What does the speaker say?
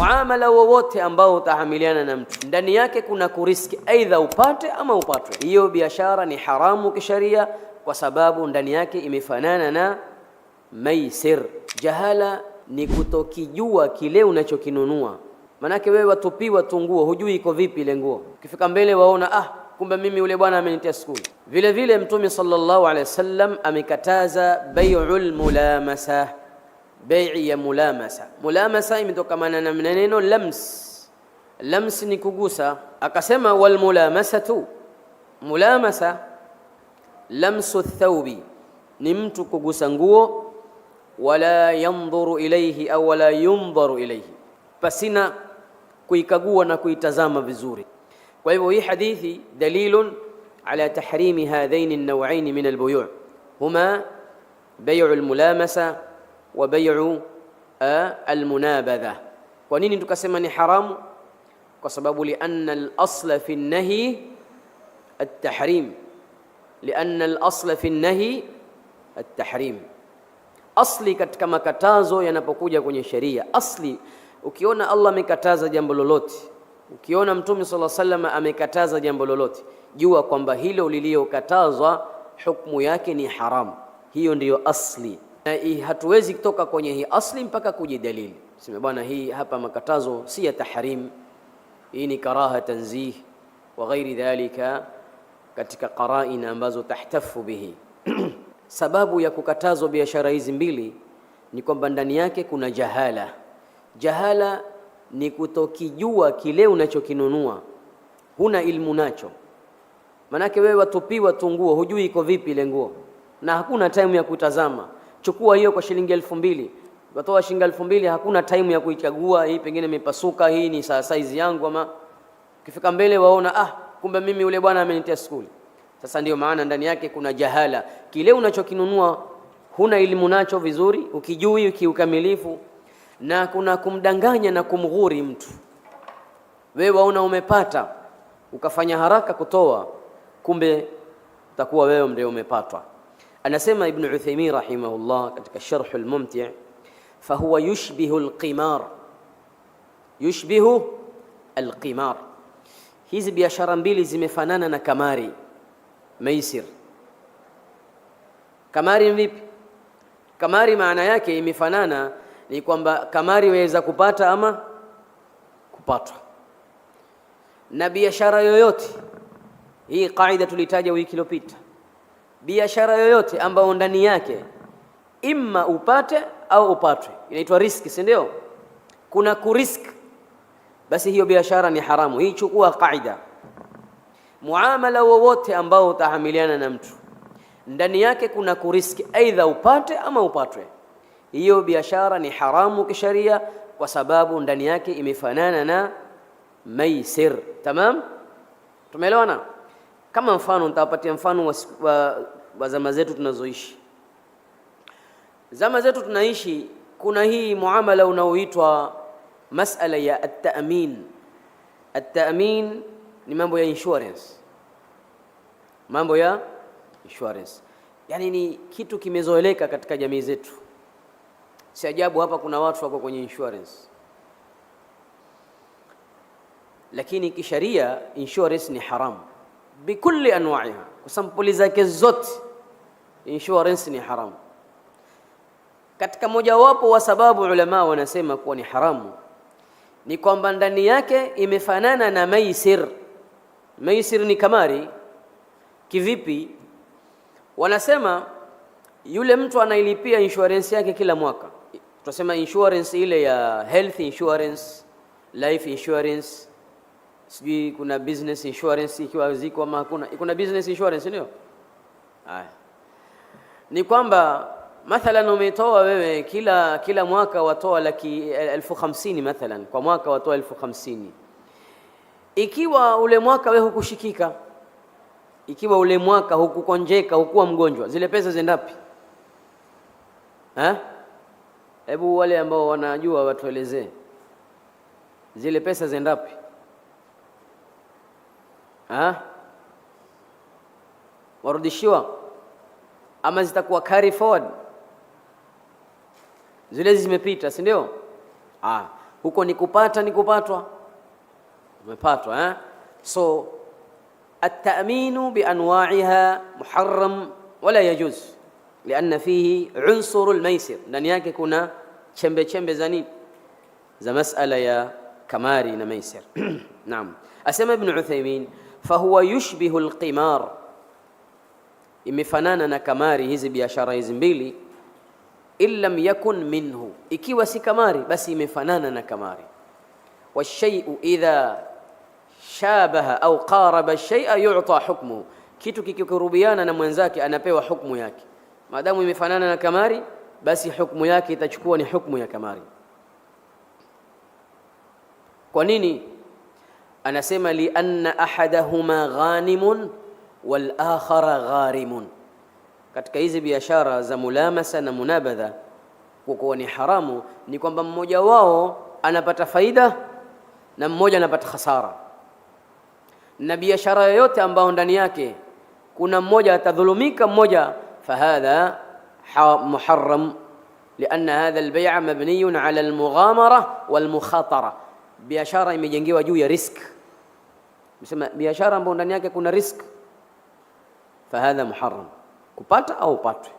Muamala wowote ambao utahamiliana na mtu ndani yake kuna kuriski, aidha upate ama upatwe, hiyo biashara ni haramu kisheria, kwa sababu ndani yake imefanana na maisir. Jahala ni kutokijua kile unachokinunua. Manake wewe watupiwa tu nguo, hujui iko vipi ile nguo. Ukifika mbele waona, ah, kumbe mimi yule bwana amenitia skuli. Vile vile Mtume sallallahu alaihi wasallam amekataza bai'ul mulamasa, bai'i ya mulamasa. Mulamasa imetokamana na neno lams. Lams ni kugusa. Akasema wal mulamasatu, mulamasa lamsu thawbi, ni mtu kugusa nguo, wala yandhuru ilayhi au wala yundharu ilayhi, pasina kuikagua na kuitazama vizuri. Kwa hivyo hii hadithi dalilun ala tahrimi hadhaini an-naw'ain min al-buyu' huma bay'u al-mulamasa wa bay'u al-munabadha. Kwa nini tukasema ni haramu? Kwa sababu lianna al-asla fi an-nahy at-tahrim, lianna al-asla fi an-nahy at-tahrim. Asli katika makatazo yanapokuja kwenye sheria, asli ukiona Allah amekataza jambo lolote, ukiona Mtume sallallahu alaihi wasallam amekataza jambo lolote, jua kwamba hilo liliyokatazwa hukmu yake ni haramu. Hiyo ndiyo asli, na hatuwezi kutoka kwenye hii asli mpaka kuje dalili sema bwana, hii hapa makatazo si ya tahrim, hii ni karaha tanzih wa ghairi dhalika, katika qaraina ambazo tahtafu bihi. Sababu ya kukatazwa biashara hizi mbili ni kwamba ndani yake kuna jahala. Jahala ni kutokijua kile unachokinunua, huna ilmu nacho. Manake wewe watupiwa tu nguo, hujui iko vipi ile nguo, na hakuna time ya kutazama. Chukua hiyo kwa shilingi 2000, watoa shilingi 2000, hakuna time ya kuichagua hii, pengine imepasuka, hii ni saa size yangu, ama ukifika mbele waona, ah, kumbe mimi yule bwana amenitia skuli. Sasa ndiyo maana ndani yake kuna jahala, kile unachokinunua huna elimu nacho vizuri, ukijui kiukamilifu, na kuna kumdanganya na kumghuri mtu. Wewe waona umepata, ukafanya haraka kutoa, kumbe utakuwa wewe ndio umepatwa. Anasema Ibn Uthaymeen rahimahullah katika Sharh al-Mumti', fahuwa yushbihu al-qimar, yushbihu al-qimar. Hizi biashara mbili zimefanana na kamari, maisir. Kamari ni vipi? Kamari maana yake imefanana ni kwamba kamari waweza kupata ama kupatwa. Na biashara yoyote hii, kaida tulitaja wiki iliyopita, biashara yoyote ambayo ndani yake imma upate au upatwe, inaitwa riski, si ndio? Kuna kurisk, basi hiyo biashara ni haramu. Hii chukua kaida, muamala wowote ambao utahamiliana na mtu ndani yake kuna kuriski, aidha upate ama upatwe, hiyo biashara ni haramu kisheria, kwa sababu ndani yake imefanana na maisir. Tamam, tumeelewana? Kama mfano nitawapatia mfano wa zama zetu tunazoishi. Zama zetu tunaishi, kuna hii muamala unaoitwa masala ya at-ta'min. At-ta'min ni mambo ya insurance, mambo ya insurance, yani ni kitu kimezoeleka katika jamii zetu. Si ajabu hapa kuna watu wako kwenye insurance, lakini kisharia insurance ni haramu bikulli anwaiha, kwa sampuli zake zote insurance ni haramu. Katika mojawapo wa sababu ulama wanasema kuwa ni haramu ni kwamba ndani yake imefanana na maisir. Maisir ni kamari. Kivipi? Wanasema yule mtu anailipia insurance yake kila mwaka, tunasema insurance ile ya health insurance, life insurance, sijui kuna business insurance ikiwa ziko ama hakuna. Kuna business insurance ndio? Haya, ni kwamba mathalan umetoa wewe kila mwaka watoa laki 50,000 mathalan, kwa mwaka watoa 50,000. Ikiwa ule mwaka wewe hukushikika, ikiwa ule mwaka hukukonjeka, hukuwa mgonjwa, zile pesa zendapi? Hebu wale ambao wanajua watuelezee, zile pesa zendapi? Warudishiwa ama zitakuwa carry forward? Zile zimepita, si ndio? Huko ni kupata ni kupatwa, umepatwa eh? So at-ta'minu bi anwa'iha muharram wala yajuz lianna fihi unsuru al-maisir, ndani yake kuna chembe chembe za nini, za masala ya kamari na maisir. Naam, asema Ibn Uthaymeen, fahuwa yushbihu al-qimar, imefanana na kamari hizi biashara hizi mbili. In lam yakun minhu, ikiwa si kamari basi imefanana na kamari. Washay'u idha shabaha au qaraba shay'a yu'ta hukmuhu, kitu kikikurubiana na mwenzake anapewa hukmu yake. Maadamu imefanana na kamari, basi hukmu yake itachukua ni hukmu ya kamari. Kwa nini? Anasema lianna ahadahuma ghanimun wal akhara gharimun. Katika hizi biashara za mulamasa na munabadha, kwa kuwa ni haramu, ni kwamba mmoja wao anapata faida na mmoja anapata hasara, na biashara yoyote ambayo ndani yake kuna mmoja atadhulumika mmoja, fahadha muharram lianna hadha albay'a mabniyun ala almughamara walmukhatara. Biashara imejengewa juu ya risk. Msema biashara ambayo ndani yake kuna risk, fahadha muharram, kupata au upatwe.